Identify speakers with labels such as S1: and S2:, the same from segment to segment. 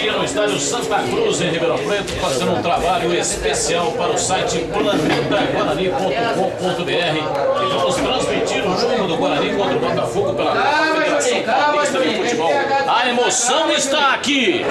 S1: Aqui no estádio Santa Cruz, em Ribeirão Preto, fazendo um trabalho especial para o site planetaguarani.com.br. E vamos transmitir o jogo do Guarani contra o Botafogo pela Copa Federação Paulista de Futebol. A emoção está aqui!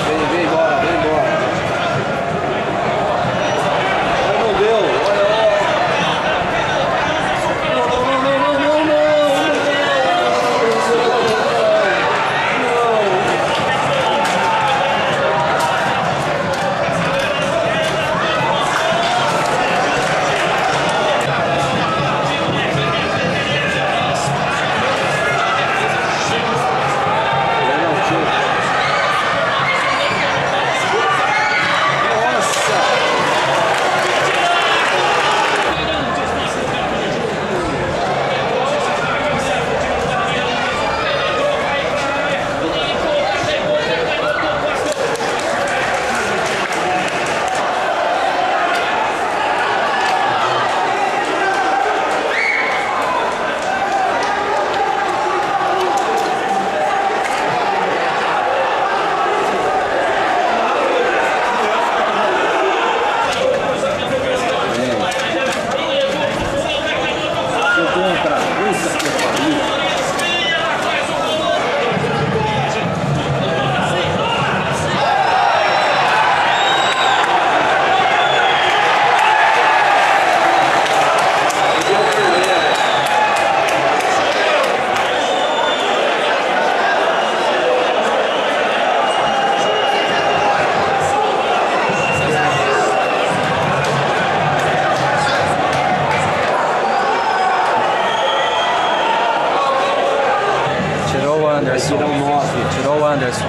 S2: Vem, vem embora, vem embora. Olha, não deu. Olha, olha. Não, não, não, não, não, não, não. Não, Nossa! Deu contra. Puta que pariu.
S3: Tirou o Anderson.
S2: Vai virar um nove.
S3: Tirou o Anderson.